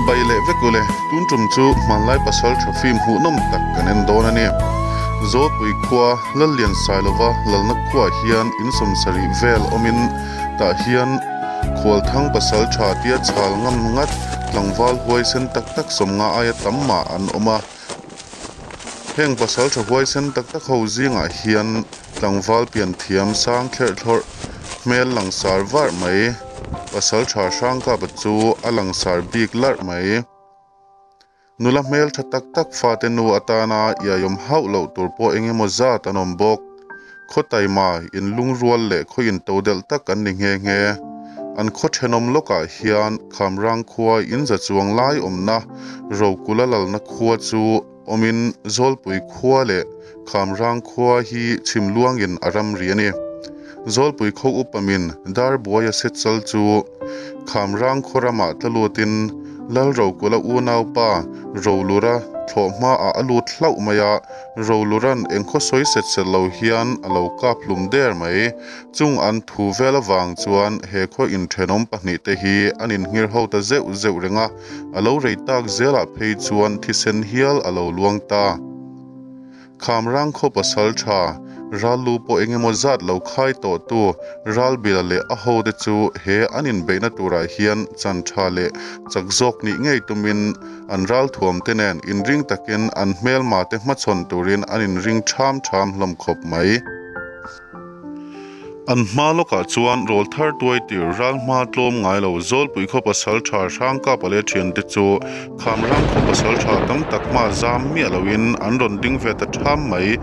Chibai leh vek ule, tun tum chu hmanlai pasaltha film hmuhnawm tak kan en dawn a ni. Zawlpui khua Lallian Sailova lalna khuaah hian in 70 vel awmin tah hian Khualthang pasaltha tia chhal ngam ngat tlangval huaisen tak tak 50 aia tam mah an awm a. Heng pasaltha huaisen tak tak ho zingah hian tlangval pian thiam sang thlerh thlawrh hmel langsar varh mai, pasaltha Hrangkapa chu a langsar bik larh mai. Nula hmeltha tak tak fate nu atana iaiawm hauh loh tur pawh eng emaw zat an awm bawk. Khaw taima inlungrual leh khaw into delh tak an ni nghe nghe. An khaw thenawm lawkah hian Khamrang khua inza chuang lai awmna Rokula lalna khua chu awmin Zawlpui khua leh Khamrang khua hi chhim luangin a ramri a ni. Zawlpui khaw upamin Darbuaia Sechal chu Khamrang khaw ramah tla lutin Lalrokula unaupa Rolura thlawh hmaah a lut hlauh mai a, Roluran engkhaw sawi set set lo hian a lo kap hlum der mai. Chung an thu vel avang chuan he khaw inthenawm pahnihte hi an inhngir ho ta zeuh zeuh reng a, a lo rei tak zelah phei chuan thisen hial a lo luang ta. Khamrang khaw pasal tha, Rallu pawh eng emaw zat lo khai tawhtu Ralbila leh a hote chu he an inbeihna turah hian chan tha leh chak zawk nih ngei tumin An ralthuam te nen inring takin an hmelma te hmachhawn turin an inring ṭham ṭham hlawm khawp mai. An hma lawkah chuan rawl thar tuai tir ral hma tlawm ngai lo Zawlpui khaw pasalṭha Hrangkapa leh ṭhiante chu Khamrang khaw pasalṭha tam tak hma zam miah loin an rawn ding ve ta ṭham mai.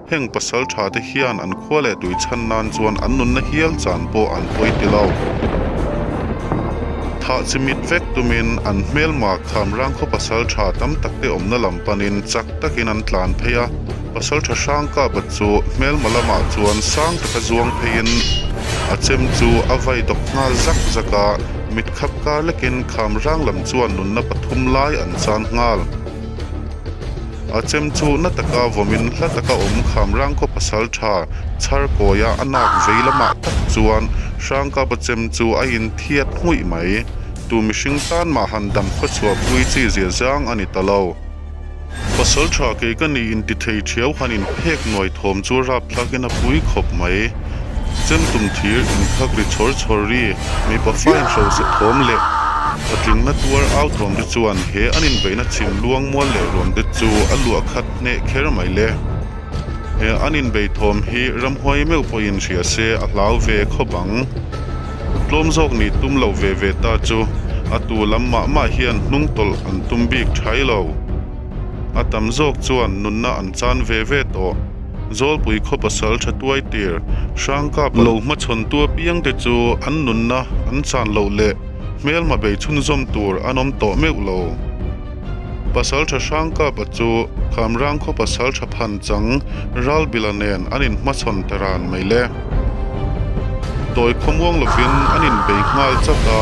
Heng pasal tha te hian an khua leh tui chhan nan chuan an nunna hial chan pawh an pawi ti lo. Thah chi mit vek tumin an hmelma Khamrang khaw pasal tha tam tak te awmna lam panin chak takin an tlan phei a, pasal tha hrang kapa chu hmelma lamah chuan sang taka zuang pheiin a chem chu a vai dawk nghal zak zak a, mit khap kar lekin Khamrang lam chuan nunna pathum lai an chan nghal. A chem chu na taka vawmin hla taka awm Khamrang khaw pasal tha chhar kawia a nak vei lamah tak chuan Hrangkapa chem chu a inthiat hmuih mai. Tu mihring tan mah han dam khaw chhuah pui chi zia zang a ni ta lo. Pasal tha kei ka ni inti thei thiau han inphek nuai thawm chu rapthlakin a pui khawp mai. Chem tum thir inkhak ri chhawr chhawr ri mipa fain hrosa thawm leh patlingna tuar au thawm te chuan he an inbeihna chhim luang mual leh ruam te chu a luah khat hneh kher mai le. He an inbei thawm hi ramhuai meuh pawhin hria se a hlau ve khawp ang. Tlawm zawk nih tum lo ve ve ta chu a tu lam mah mah hian hnung tawlh an tum bik thai lo. A tam zawk chuan nunna an chan ve ve tawh. Zawlpui khaw pasal tha tuai tir Hrangkap lo hmachhawn tu apiang te chu an nunna an chan loh leh hmelma bei chhunzawm tur an awm tawh meuh lo. Pasal tha Hrangkapa chu Khamrang khaw pasal tha phan chang Ralbila nen an inhmachhawn ta ran mai le. Tawi khawmuang lovin an inbei nghal chak a.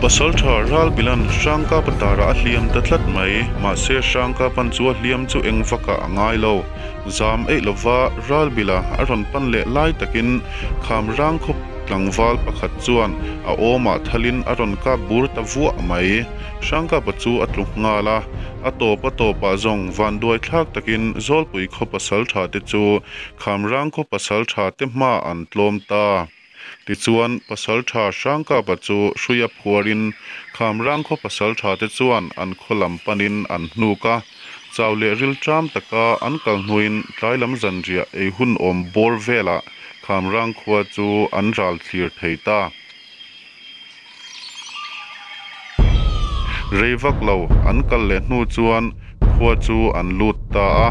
Pasalṭha Ralbilan Hrangkapa darah a hliam ta tlat mai. Mahse Hrangkapan chu a hliam chu eng vakah a ngai lo. Zam eih lova Ralbila a rawn pan leh lai takin Khamrang khawp tlangval pakhat chuan a awmah thalin a rawn kap bur ta vuah mai. Hrangkapa chu a tlu nghal a. A tawp a tawpah zawng vanduai thlak takin Zawlpui khaw pasalṭha te chu Khamrang khaw pasalṭha te hma an tlawm ta. Tichuan, pasalṭha Hrangkapa chu hruia phuarin Khamrang khaw pasalṭha te chuan an khaw lam panin an hnuk a. Chau leh rilṭam taka an kal hnuin tlai lam zanriah ei hun awm bawr velah Khamrang khua chu an ral thlir thei ta. Rei vak lo an kal leh hnu chuan khua chu an lut ta a.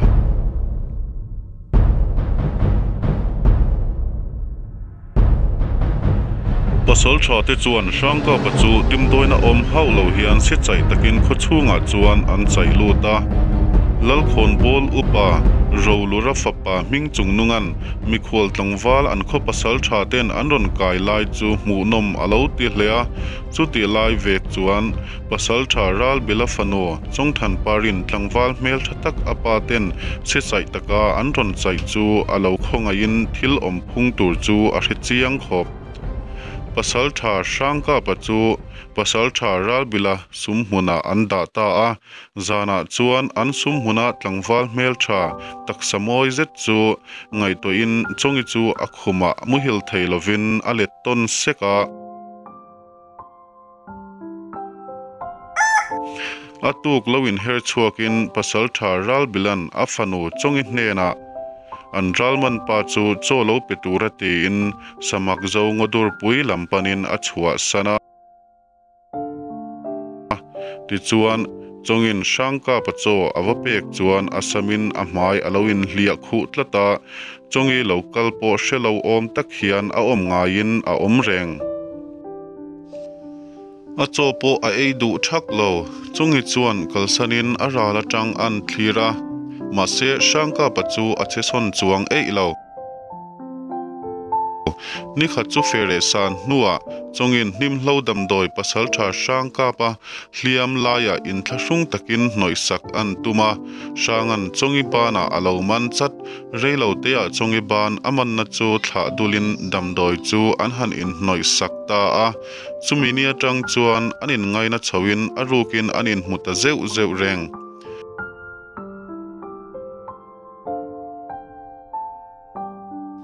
Pasalṭha te chuan Hrangkapa chu dimdawina awm hauh lo hian si chaih takin khaw chhungah chuan an chaih lut a. Lalkhawnbawl upa Rolura fapa hming chung nungan Mikhual tlangval an khaw pasal tha ten an rawn kai lai chu hmuhnawm a lo ti hle a, chutih lai vek chuan pasal tha Ralbila fanu Chawngthan Parin tlangval hmel tha tak a pa ten chhe chaih taka an rawn chaih chu a lo khawngaihin thil awm phung tur chu a hre chiang khawp. Pasalṭha Hrangkapa chu Pasalṭha Ralbila sumhmunah an dah ta a. Zanah chuan an sumhmuna tlangval hmelṭha taksa mawi zet chu ngaihtuahin Chawngi chu a khumah muhil thei lovin a let tawn sek a. A tuk lo inher chhuakin Pasalṭha Ralbilan a fanu Chawngi hnenah an ralman pa chu chaw lo pe tura tiin samak zo ngawdurpui lam panin a chhuahsan a. Tichuan, Chawngin Hrangkapa chaw a va pek chuan a samin a hmai a lo inhliah khuh tlat a, Chawngi lo kal pawh hre lo awm tak hian a awm ngaiin a awm reng. A chaw pawh a ei duh thak lo. Chawngi chuan kalsanin a ral atang an thlir a, mahse Hrangkapa chu a che sawn chuang eih lo. Nikhat chu fe leh san hnuah Chawngin Hnimhlo damdawi pasaltha Hrangkapa hliam laiah inthlahrung takin hnawihsak an tum a, Hranga'n Chawngi banah a lo man chat. Reilo teah Chawngi ban a manna chu thlah dulin damdawi chu an han inhnawihsak ta a, chumi ni atang chuan an inngaina chhoin a rukin an inhmu ta zeuh zeuh reng.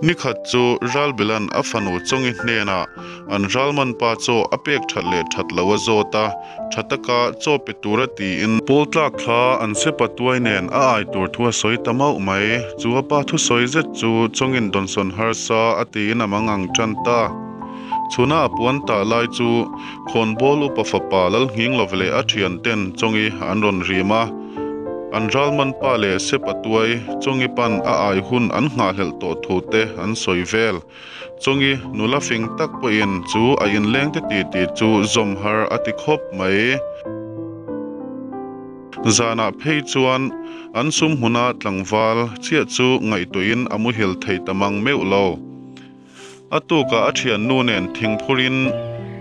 Nikhat chu Ralbilan a fanu Chawngi hnenah an ralman pa chaw a pek that leh that lo a zawt a, tha taka chaw pe tura tiin. Pawl tlak thla an sepa tuai nen a ai tur thu a sawi ta mauh mai. Chu a pa thusawi zet chu Chawngin dawnsawn harsa a tiin a mang ang tan ta. Chhuna a puan tah lai chu Khawnbawl upa fapa Lalnghinglova leh a thianten Chawngi an rawn rim a. An ralman pa leh Sepa tuai Chawngi pan a ai hun an nghahhlelh tawh thu te an sawi vel. Chawngi nula fing tak pawhin chu a inleng te titi chu zawm har a ti khawp mai. Zanah phei chuan an sum hmuna tlangval chiah chu ngaihtuahin a muhil thei ta mang meuh lo. A tukah a thiannu nen thingphurin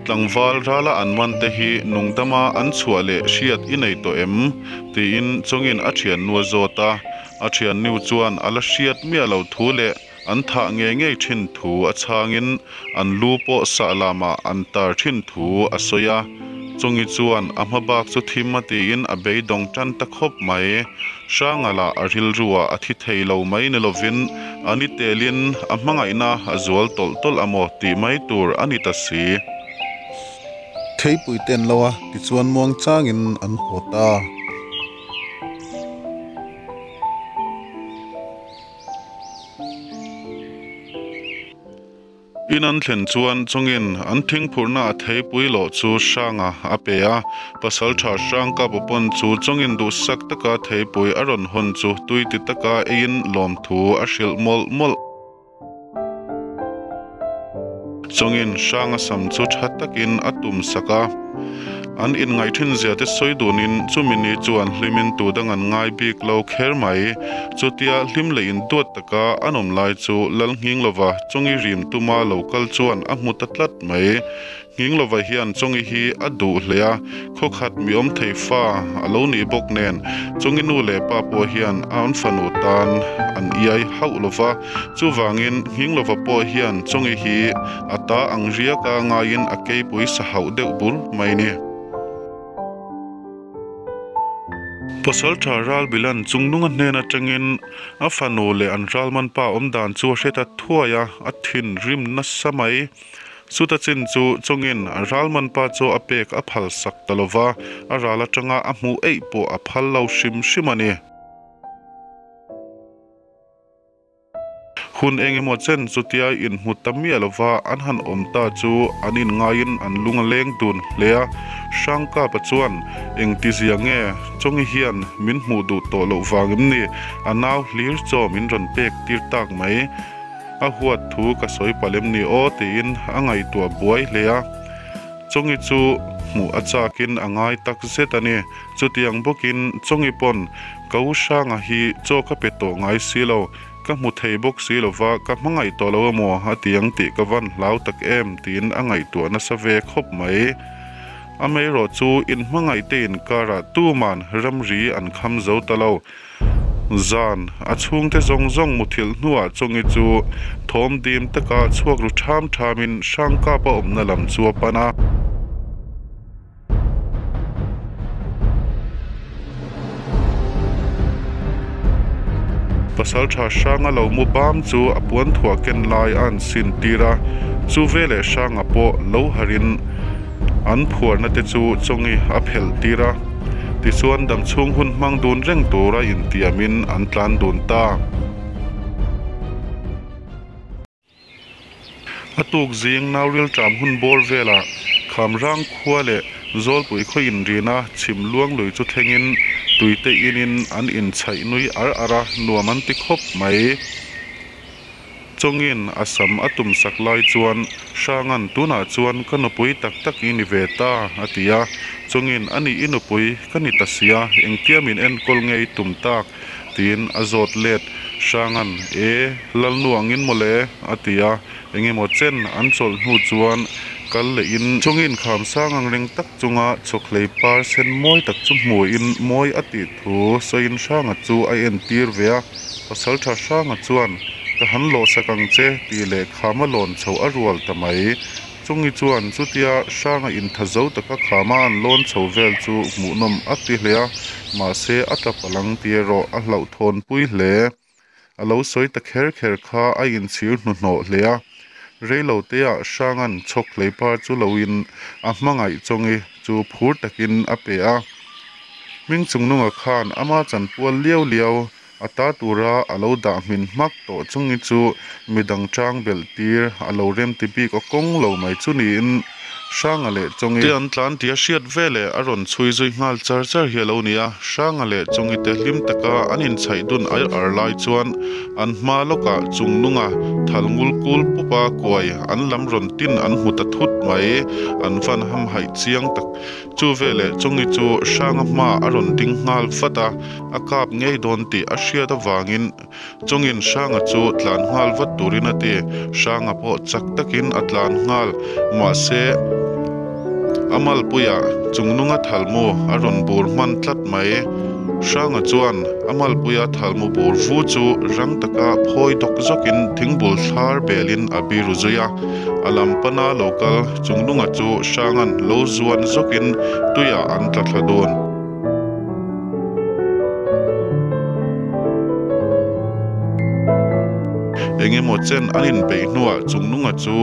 tlangval rala an man te hi nungdama an chhuah leh hriat i nei tawh em? tiin Chawngin a thiannu a zawt a. A thiannu chuan a la hriat miah lo thu leh an thah ngei ngei thin thu a chhangin an lu pawh sah lamah an tar thin thu a sawi a. Chawngi chuan a hma bak chu thim a tiin a beidawng tan ta khawp mai. Hranga lah a rilruah a thi thei lo mai ni lovin a ni telin a hmangaihna a zual tawlh tawlh a maw tih mai tur a ni ta si. Theipui ten lo a tichuan muang changin an haw ta. In an thlen chuan chungin an thingphurhna a theipui lawh chu Hranga a pe a, Pasaltha Hrangkapa pawn chu chungin duhsak taka theipui a rawn hawn chu tui ti taka eiin lawmthu a hrilh mawlh mawlh. Chungin Hranga sam chu tha takin a tum sak a. An inngaih thin zia te sawi dunin chumi ni chuan hlimin tu dang an ngai bik lo kher mai. Chutia hlim leh induat taka an awm lai chu Lal Nghinglova Chawngi rim tuma lo kal chuan a hmu ta tlat mai. Nghinglova hian Chawngi hi a duh hle a, khawkhat mi awm thei fa a lo nih bawk nen Chawngi nu leh pa pawh hian a an fanu tan an iai hauh lova. Chuvangin Nghinglova pawh hian Chawngi hi a ta ang riaka ngaiin a keipui sa hauh deuh bur mai ni. Pasaltha Ralbilan chungnunga hnen atangin a fanu leh an ralman pa awm dan chu a hre ta thuai a, a thinrim nasa mai. Chuta chin chu chawngin ralman pa chu a pek a phal sak ta lova, a ral atanga a hmuh eih pawh a phal lo hrim hrim a ni. Hun eng emaw chen chutia inhmu ta miah lova an han awm ta chu an inngaiin an lung a leng dun hle a. Hrangkapa chuan, Engtizia nge Chawngi hian min hmuh duh tawh loh vang em ni? A nau hlir chaw min rawn pek tir tak mai. A huat thu ka sawi palh em ni aw tiin a ngaihtuah buai hle a. Chawngi chu hmuh a chakin a ngai tak zet a ni. Chutiang bawkin Chawngi pawn Ka u Hranga hi chaw ka pe tawh ngai si lo, ka hmu thei bawk si lo va, ka hmangaih tawh lo emaw a ti ang tih ka van hlau tak em tiin a ngaihtuah nasa ve khawp mai. Amaherawh chu inhmangaih te inkarah tuman ramri an kham zo ta lo. Zan, a chhungte zawng zawng muthilh hnuah Chawngi chu thawm dim taka chhuak ru ṭham ṭhamin Hrangkapa awmna lam chu a pan a. Pasalṭha Hranga lo mu bam chu a puanthuah ken lai a an sin tir a, chu veleh Hranga pawh lo harhin an phuarna te chu Chawngi a phelh tir a. Tichuan damchhung hun hmang dun reng tura intiamin an tlan dun ta. A tuk zing Nauril ṭam hun bawr velah Khamrang khua leh Zawlpui khaw inrina chhim luang lui chu thlengin tuite inin an inchhaih nui ar ar a, nuam an ti khawp mai. Chawngin a sam a tum sak lai chuan Hranga'n tunah chuan ka nupui tak tak i ni ve ta a ti a. Chawngin a nih i nupui ka ni ta sia, engtia min enkawl nge i tum tak? Tiin a zawt let Hranga'n, E, Lalnu angin mawle, a ti a, engemaw chen an chawlh hnu chuan kal lehin chungin kham sang ang reng tak chunga chhawkhlei par sen mawi tak chu hmuhin mawi a tih thu sawiin Hranga chu a entir ve a, Pasaltha Hranga chuan, Ka han lawhsak ang che, tih leh khama lawn chhoh a rual ta mai. Chungi chuan chutia Hranga intha zo taka khama an lawn chho vel chu hmuhnawm a ti hle a, mahse a tla palh ang tih erawh a hlauhthawnpui hle. A lo sawi ta kher kher kha a inchhir hnuhnawh hle a, reilo teah Hranga'n chhawk hleipar chu loin a hmangaih Chawngi chu phur takin a pe a. Hmingchungnunga khan ama chanpual liau liau A ta tura a lo dah hmin hmak tawh chungi chu midang chang belh tir a lo rem ti bik aw kawng lo mai chu niin Hranga leh Chawngi te an tlan tia hriat veleh a rawn chhui zui nghal char char hi a lo ni a. Hranga leh Chawngi te hlim taka an inchhaih dun air ar lai chuan an hma lawkah chung nunga thal ngul kul pupa kuai an lam rawn tin an hmu ta thut mai an van hamhaih chiang tak Chu veleh Chawngi chu Hranga hma a rawn ding nghal vat a, a kap ngei dawn tih a hriat avangin Chawngin Hranga chu tlan nghal vat turin a ti. Hranga pawh chak takin a tlan nghal, mahse a malpuiah Chungnunga thalmu a rawn bur hman tlat mai. Hranga chuan a malpuia thalmu bur vu chu rang taka phawi dawk zawkin thingbul thlar belin a biru zui a. A lam pana lo kal Chungnunga chu Hranga'n lo zuan zawkin tuiah an tla thla dawn. Engemaw chen an inbeih hnuah Chungnunga chu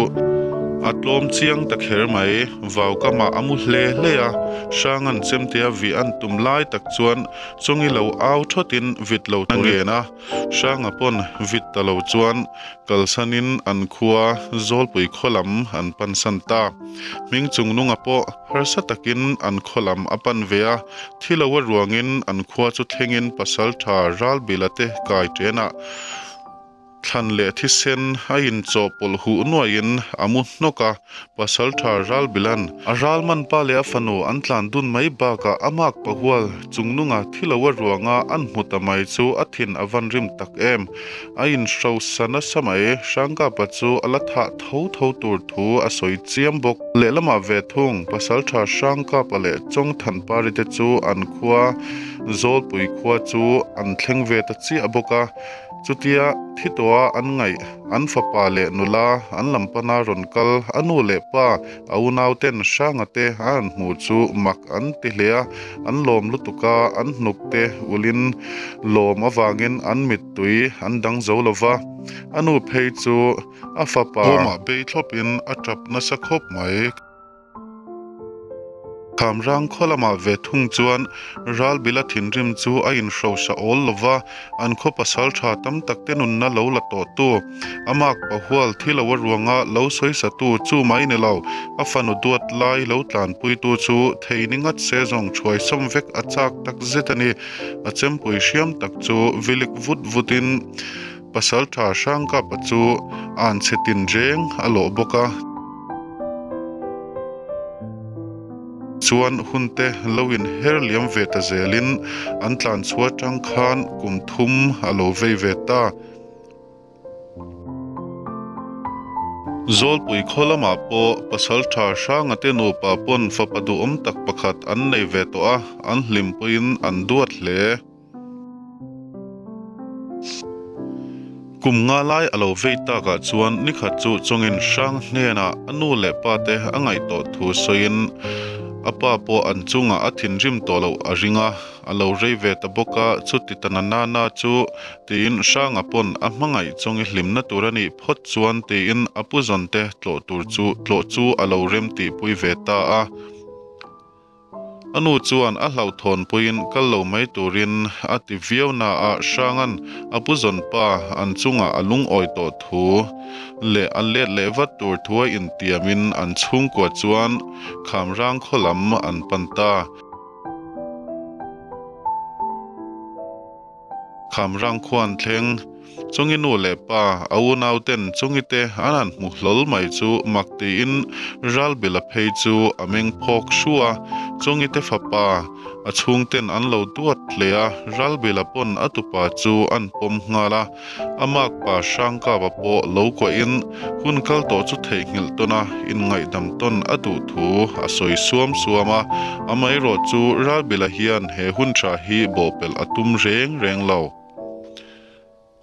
a tlawm chiang ta kher mai. Vaukamah a mu hle hle a, Hranga'n chemtea vih an tum lai tak chuan Chawngi lo au thawtin vit lo a ngen a. Hranga pawn vit ta lo chuan kalsanin an khua Zawlpui khaw lam an pansan ta. Hming Chungnunga pawh harsa takin an khaw lam a pan ve a, thi lo a ruangin an khua chu thlengin Pasaltha Ralbila te kai ṭenah thlan leh thisen a inchawhpawlh huh nuaiin a mu hnawk a. Pasaltha Ralbilan a ralman pa leh a fanu an tlan dun mai bakah a mak pahual chungnunga thi lo a ruanga an hmu ta mai chu a thin a van rim tak em. A inhrosa nasa mai. Hrangkapa chu a la thah tho tho tur thu a sawi chiam bawk. Lehlamah ve thung Pasaltha Hrangkapa leh Chawngthanpari te chu an khua Zawlpui khua chu an thleng ve ta chiah bawk a. Chutia thi tawha an ngaih an fapa leh nula an lam pana rawn kal a nu leh pa a unau ten Hranga te a han hmuh chu mak an ti hle a, an lawm lutuk a, an hnuk te ulin lawm avangin an mittui an dang zo lo va, a nu phei chu a fapa Bawmah bei thlawpin a tap nasa khawp mai. Khamrang khaw lamah ve thung chuan Ralbila thinrim chu a inhrosa awl lo va, an khaw pasal tha tam tak te nunna lo la tawhtu, a mak pahual thi lo a ruanga lo sawisatu chu mai ni lo, a fanu duat lai lo tlanpuitu chu thei ni ngat se zawng thuai sawm vek a chak tak zet a ni. A chempui hriam tak chu vilik vut vutin Pasaltha Hrangkapa chu an chhe tin reng a lawh bawk a. Chuan hunte lo in her liam ve ta zelin an tlan chhuah atang khan kum thum a lo vei ve ta. Zawlpui khaw lamah pawh Pasaltha Hranga te nupa pawn fapa duhawm tak pakhat an nei ve tawh a, an hlimpuiin an duat hle. Kum nga lai a lo vei takah chuan nikhat chu chawngin hrang hnenah a nu leh pa te a ngaih tawh thu sawiin a pa pawh an chungah a thinrim tawh loh a ring a, a lo rei ve ta bawk a, chuti ta na na na chu tiin Hranga pawn a hmangaih chawngi hlimna tur a nih phawt chuan tiin a pu zawn te tlawh tur chu tlawh chu a lo rem tihpui ve ta a. A nu chuan a hlauhthawnpuiin kal lo mai turin a ti viau na a, Hranga'n a pu zawn pa an chungah a lungawi tawh thu leh a let leh vat tur thu a intiamin an chhungkua chuan Khamrang khaw lam an pan ta. Khamrang khuan thleng Chungi nu leh pa a unau ten Chungi te an han hmu hlawl mai chu mak tiin Ralbila phei chu a meng phawk hru a, Chungi te fapa a chhung ten an lo duat hle a, Ralbila pawn a tupa chu an pawm nghal a. A makpa Hrangkapa pawh lo kuahin hun kal tawh chu theihnghilh tawn a, inngaihdam tawn a duh thu a sawi suam suam a. Amaherawh chu Ralbila hian he hun tha hi bawhpelh a tum reng reng lo.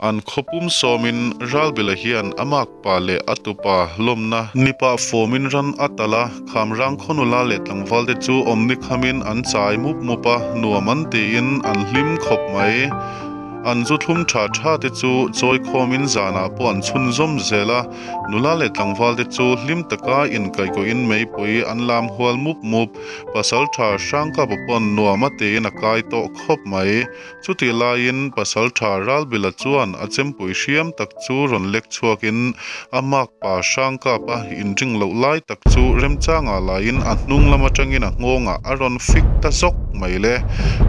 An khawpum sawmin Ralbila hian a makpa leh a tupa lawmna nipah fawmin ran a talh a, Khamrang khawnula leh tlangvalte chu awmni khamin an chai mup mup a, nuam an tiin an hlim khawp mai. An zu thlum tha tha te chu chawi khawmin zanah pawh an chhunzawm zel a, nula leh tlangval te chu hlim taka inkaihkawhin meipui an lam hual mup mup. Pasaltha Hrangkapa pawn nuam a tiin a kai tawh khawp mai. Chutih laiin Pasaltha Ralbila chuan a chempui hriam tak chu rawn lek chhuakin a makpa Hrangkapa inring loh lai tak chu remchangah laiin a hnung lam atangin a nghawngah a rawn fik ta zawk mai le.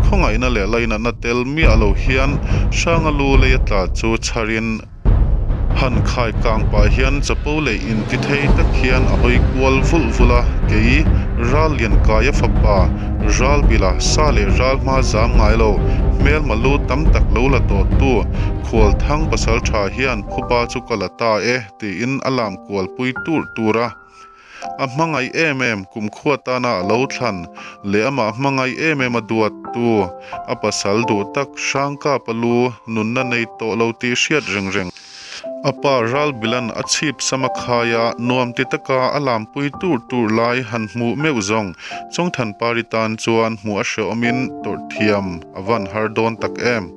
Khawngaihna leh lainatna tel miah lo hian Hranga lu lei a tla chu chharin han khai kang pah hian chapo leh intithei tak hian a hawi kual vulh vulh a, kei ral lian kaia fapa ral bila sa leh ral hma zam ngai lo hmelma lu tam tak lo la tawhtu Khualthang pasaltha hian phuba chu ka la ta e tiin a lam kualpui tur tur a. A hmangaih em em kumkhua tana a lo thlan leh amah hmangaih em em a duattu a pasal duh tak Hrangkapa lu nunna nei tawh lo tih hriat reng reng. A pa Ralbilan a chhip sam a khai a, nuam ti taka a lampui tur tur lai han hmuh meuh zawng Chawngthanpari tan chuan hmuh a hrehawmin tawrh thiam a van har dawn tak em.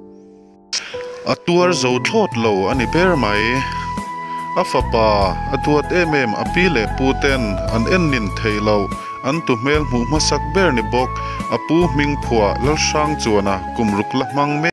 A tuar zo thlawt lo a ni ber mai. A fapa a duat em em a pi leh pu ten an en nin theih loh, an tu hmel hmuh hmasak ber ni bawk, a pu hming phuah Lalhrangchuana kum ruk la hmang mek.